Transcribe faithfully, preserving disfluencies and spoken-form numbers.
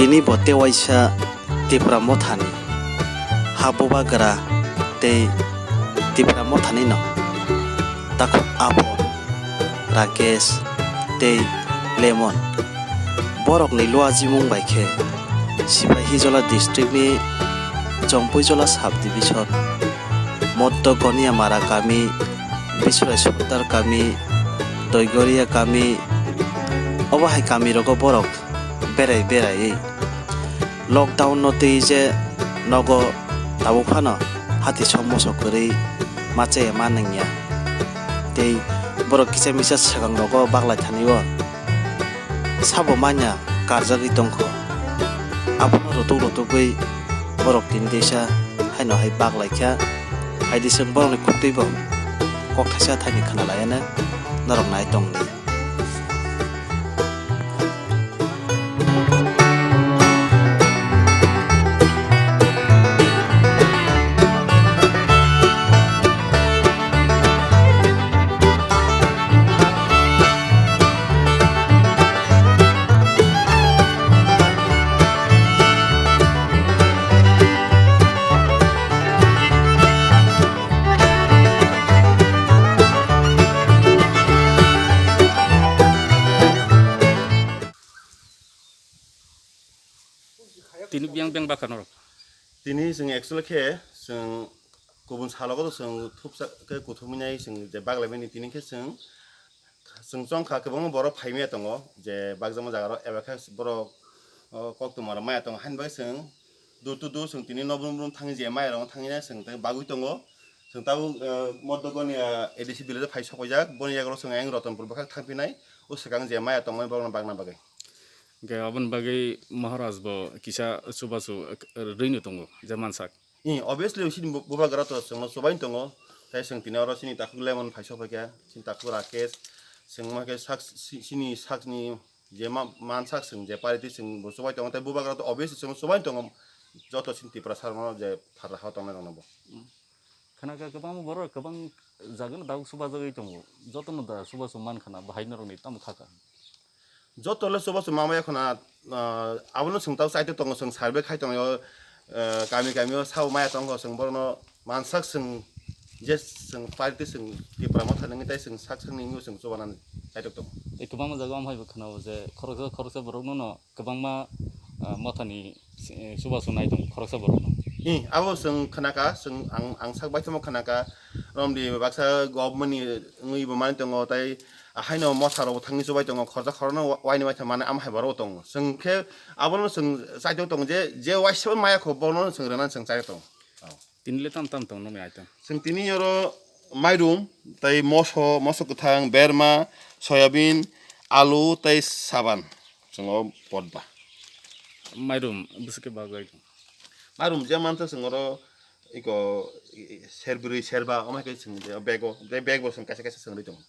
Tini bo tei waisa Tipra Mothani ha bubagra tei Tipra Mothani no takhuk Apon, Rakesh tei Lemon. Borokni luajimung bai khe Sipahijola district ni Chompuijola sub division, Moddo Goniamara kami, Biswai Sordar kami, Doigoria kami, obo hai kami rogo borok berai beraiwi lockdown no twi je nogo tabuk phano hati som moso kwrwi ma chaya ma nangya. Tei borok kisa misa swkang rogo baglai thani o sabo manya karjagwi tongkho. Abono rutuk rutugwi borok tini teisa haino hai baglai kha. Hai di chwng borokni khuktwi bo kok thaisa thaini khna laiya norok nai tongdi. Tini biyang biyang bakha norok. Tini chwng actually khe chwng kubun salogo chwng thupsa khe kuthumwi nai chwng je baglai mani tini khe chwng Chwng chongkha kwbangma borok phaimaya tongo, je bakjakma jaga rok eba khe borok, o, koktwma rok maya tongo, haini bagwi chwng door to door chwng tini no brum brum thangwi je maya rok thangwi nai chwng tei bagwi tongo. Chwng tabuk, o, Moddo Goniya A D C village o phai sokphaijak, boni yago chwng ayang Ratanpur bwkhak thangphinai, o swkang je maya tongmani borokno bagna bagwi. Hwnkhe aboni bagwi Maharaj bo kisa chubachu rwino tongo, je mansak. Ih, obviously, chini bu-, bubagra to chwngno chubaino tongo. Tei chwng tini oro chini takhuk Lemon phai sokphaikha, chini takhuk Rakesh, chwng ma khe sak, si-, chini sakni je ma-, mansak chwng je party chwng bo chubai tongo. Tei bubagra to obviously chwngno chubaino tongo. Joto chini Tiprasa rokno je pharla hao tongnai rokno bo. Khwnakha kwbangma borok kwbang jagano tabuk chubajagwi tongo. Jotono da chubachu mankha na, bahai norokni tamo khakha. Joto le chubachu ma maya khwna, ah, abono chwng tamo chaitok tongo, chwng survey khai tongo, ah, kami kami o sabo maya tongo, chwng borokno mansak chwng je chwng party chwng Tipra Motha nangwi tei chwng sak sakni wngwi chwng chubanani chaitok tongo. Tei kwbangma jaga o amhai bo khwnao je khoroksa khoroksa borokno no kwbangma, ah, mothani, eh, chubachu nai tongo khoroksa borokno. Ih, abo chwng khwnakha, chwng ang, ang sak baithangmo khwnakha, romdi baksa government ni wngwi bo mani tongo, tei haino motha rok bo thangwi chubai tongo, khoroksa khorokno wa-, waini waitham mani amhai borok bo tongo. Chwng khe abono chwng chaitok tongo je, je waisa maya kho bono chwng rwnani chwng chaitok tongo. Tini le tam tam tong nokni item? Chwng tini oro mairum, tei moso, moso kwthang, berma, soyabin, alu tei saban. Chwng o podba. Mairum bwswk khe bagwi tong? Mairum je mantha chwng oro iko, i, i, serbrwi, serba, omo hai khe chwng je bag o, tei bag bo chwng kaisa kaisa chwng rwi tongo.